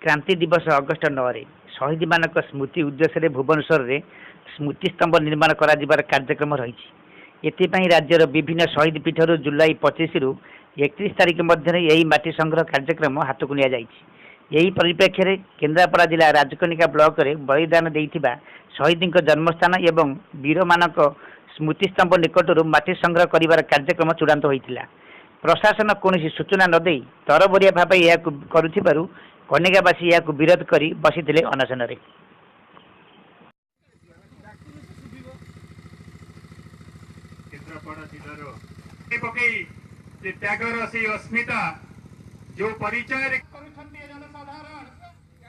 କ୍ରାନ୍ତି ଦିବସ ଅଗଷ୍ଟ 9ରେ ଶହୀଦମାନଙ୍କ ସ୍ମୃତି ଉଦ୍ଦେଶ୍ୟରେ ଭୁବନେଶ୍ୱରରେ ସ୍ମୃତିସ୍ତମ୍ଭ ନିର୍ମାଣ କରାଯିବାର କାର୍ଯ୍ୟକ୍ରମ ରହିଛି। ଏଥିପାଇଁ ରାଜ୍ୟର ବିଭିନ୍ନ ଶହୀଦ ପୀଠରୁ ଜୁଲାଇ 25ରୁ 31 ତାରିଖ ମଧ୍ୟରେ ଏହି ମାଟି ସଂଗ୍ରହ କାର୍ଯ୍ୟକ୍ରମ ହାତକୁ ନିଆଯାଇଛି। ଏହି ପରିପ୍ରେକ୍ଷୀରେ କେନ୍ଦ୍ରାପଡ଼ା ଜିଲ୍ଲା ରାଜକନିକା ବ୍ଲକରେ ବଳିଦାନ ଦେଇଥିବା ଶହୀଦଙ୍କ ଜନ୍ମସ୍ଥାନ ଏବଂ ବୀରମାନଙ୍କ ସ୍ମୃତିସ୍ତମ୍ଭ ନିକଟରୁ ମାଟି ସଂଗ୍ରହ କରିବାର କାର୍ଯ୍ୟକ୍ରମ ଚୂଡ଼ାନ୍ତ ହୋଇଥିଲା। ପ୍ରଶାସନ କୌଣସି ସୂଚନା ନ ଦେଇ ତରବରିଆ ଭାବେ ଏହାକୁ କରୁଥିବାରୁ କନିକାବାସୀ ଏହାକୁ ବିରୋଧ କରି ବସିଥିଲେ ଅନଶନରେ। କେନ୍ଦ୍ରାପଡ଼ା ଜିଲ୍ଲାର ପକେଇ ଯେ ତ୍ୟାଗର ସେଇ ଅସ୍ମିତା ଯୋଉ ପରିଚୟରେ କରୁଛନ୍ତି ଏ ଜନସାଧାରଣ,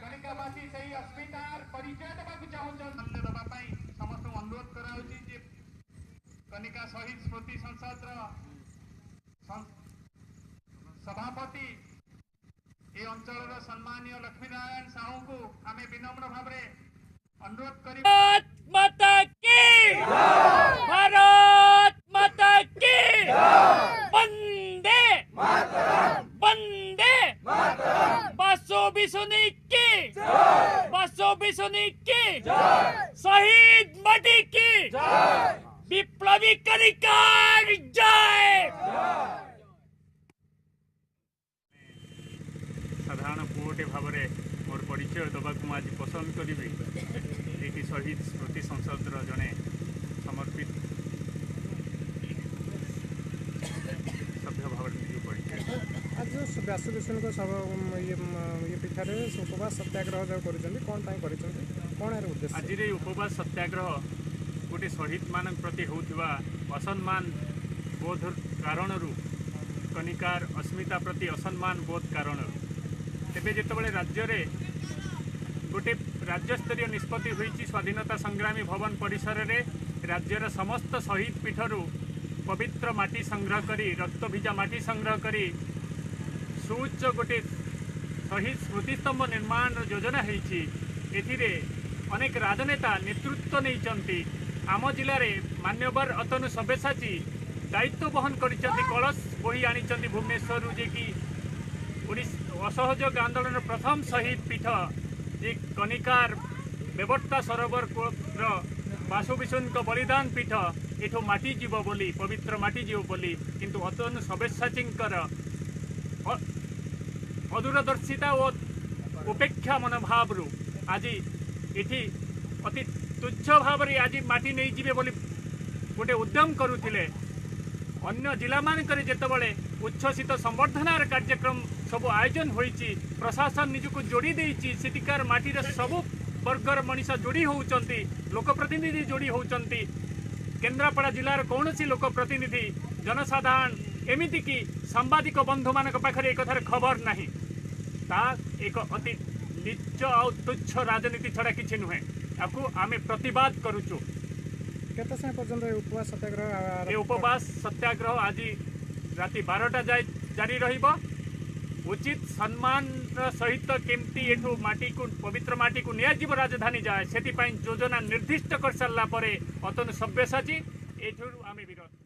କନିକାବାସୀ ସେଇ ଅସ୍ମିତାର ପରିଚୟ ଦେବାକୁ ଚାହୁଁଛନ୍ତି। ଦେବା ପାଇଁ ସମସ୍ତଙ୍କୁ ଅନୁରୋଧ କରାଯାଉଛି ଯେ କନିକା ଶହୀଦ ସ୍ମୃତି ସଂସଦର ସଭାପତି ଏ ଅଞ୍ଚଳର ସମ୍ମାନୀୟ ଲକ୍ଷ୍ମୀନାରାୟଣ ସାହୁଙ୍କୁ ଆମେ ବିନମ୍ର ଭାବରେ ଅନୁରୋଧ କରିବୁ। भारत माता की, भारत माता की, वंदे वंदे। ବାସୁ ବିଶୁନି କି, ବାସୁ ବିଶୁନି କି, ଶହୀଦ ମାଟି କି, ବିପ୍ଳବୀ କନିକାର ଜୟ। ସାଧାରଣ ପୁଅଟେ ଭାବରେ ମୋର ପରିଚୟ ଦେବାକୁ ମୁଁ ଆଜି ପସନ୍ଦ କରିବି। ଏଇଠି ଶହୀଦ ସ୍ମୃତି ସଂସଦର ଜଣେ ସମର୍ପିତ ସଭ୍ୟ ଭାବରେ ନିଜକୁ ପରିଚୟ। ଆଜି ଯେଉଁ ବ୍ୟାସ ବିଷ୍ଣୁଙ୍କ ଇଏ ପୀଠରେ ଉପବାସ ସତ୍ୟାଗ୍ରହ ଯେଉଁ କରିଛନ୍ତି, କ'ଣ ପାଇଁ କରିଛନ୍ତି, କ'ଣ ଏହାର ଉଦ୍ଦେଶ୍ୟ? ଆଜିର ଏଇ ଉପବାସ ସତ୍ୟାଗ୍ରହ ଗୋଟେ ଶହୀଦମାନଙ୍କ ପ୍ରତି ହେଉଥିବା ଅସମ୍ମାନ ବୋଧ କାରଣରୁ, କନିକାର ଅସ୍ମିତା ପ୍ରତି ଅସମ୍ମାନ ବୋଧ କାରଣରୁ। ତେବେ ଯେତେବେଳେ ରାଜ୍ୟରେ ଗୋଟେ ରାଜ୍ୟସ୍ତରୀୟ ନିଷ୍ପତ୍ତି ହୋଇଛି, ସ୍ୱାଧୀନତା ସଂଗ୍ରାମୀ ଭବନ ପରିସରରେ ରାଜ୍ୟର ସମସ୍ତ ଶହୀଦ ପୀଠରୁ ପବିତ୍ର ମାଟି ସଂଗ୍ରହ କରି, ରକ୍ତଭିଜା ମାଟି ସଂଗ୍ରହ କରି ସୁଉଚ୍ଚ ଗୋଟେ ଶହୀଦ ସ୍ମୃତିସ୍ତମ୍ଭ ନିର୍ମାଣର ଯୋଜନା ହେଇଛି। ଏଥିରେ ଅନେକ ରାଜନେତା ନେତୃତ୍ୱ ନେଇଛନ୍ତି। ଆମ ଜିଲ୍ଲାରେ ମାନ୍ୟବର ଅତନୁ ସବ୍ୟସାଚୀ ଦାୟିତ୍ୱ ବହନ କରିଛନ୍ତି, କଳସ ବୋହି ଆଣିଛନ୍ତି ଭୁବନେଶ୍ୱରରୁ, ଯେ କି ଓଡ଼ିଶା ଅସହଯୋଗ ଆନ୍ଦୋଳନର ପ୍ରଥମ ଶହୀଦ ପୀଠ ଯେ କନିକାର ବେବର୍ତ୍ତା ସରୋବରର ବାସୁ ବିଶୁଙ୍କ ବଳିଦାନ ପୀଠ, ଏଠୁ ମାଟି ଯିବ ବୋଲି, ପବିତ୍ର ମାଟି ଯିବ ବୋଲି। କିନ୍ତୁ ଅତନୁ ସବ୍ୟସାଚୀଙ୍କର ଅଦୂରଦର୍ଶିତା ଓ ଉପେକ୍ଷା ମନୋଭାବରୁ ଆଜି ଏଠି ଅତି ତୁଚ୍ଛ ଭାବରେ ଆଜି ମାଟି ନେଇଯିବେ ବୋଲି ଗୋଟେ ଉଦ୍ୟମ କରୁଥିଲେ। ଅନ୍ୟ ଜିଲ୍ଲାମାନଙ୍କରେ ଯେତେବେଳେ ଉଚ୍ଛ୍ୱସିତ ସମ୍ବର୍ଦ୍ଧନାର କାର୍ଯ୍ୟକ୍ରମ ସବୁ ଆୟୋଜନ ହୋଇଛି, ପ୍ରଶାସନ ନିଜକୁ ଯୋଡ଼ି ଦେଇଛି, ସେଠିକାର ମାଟିର ସବୁ ବର୍ଗର ମଣିଷ ଯୋଡ଼ି ହେଉଛନ୍ତି, ଲୋକପ୍ରତିନିଧି ଯୋଡ଼ି ହେଉଛନ୍ତି। କେନ୍ଦ୍ରାପଡ଼ା ଜିଲ୍ଲାର କୌଣସି ଲୋକପ୍ରତିନିଧି, ଜନସାଧାରଣ, ଏମିତିକି ସାମ୍ବାଦିକ ବନ୍ଧୁମାନଙ୍କ ପାଖରେ ଏ କଥାର ଖବର ନାହିଁ। ତା ଏକ ଅତି ନିଚ୍ଚ ଆଉ ତୁଚ୍ଛ ରାଜନୀତି ଛଡ଼ା କିଛି ନୁହେଁ। ତାକୁ ଆମେ ପ୍ରତିବାଦ କରୁଛୁ। କେତେ ସମୟ ପର୍ଯ୍ୟନ୍ତ ଏ ଉପବାସ ସତ୍ୟାଗ୍ରହ? ଏ ଉପବାସ ସତ୍ୟାଗ୍ରହ ଆଜି ରାତି 12ଟା ଯାଏ ଜାରି ରହିବ। ଉଚିତ ସମ୍ମାନର ସହିତ କେମିତି ଏଠୁ ମାଟିକୁ, ପବିତ୍ର ମାଟିକୁ ନିଆଯିବ ରାଜଧାନୀ ଯାଏ, ସେଥିପାଇଁ ଯୋଜନା ନିର୍ଦ୍ଦିଷ୍ଟ କରିସାରିଲା ପରେ ଅତନୁ ସବ୍ୟସାଚୀ ଏଠୁ ଆମେ ବିରତ।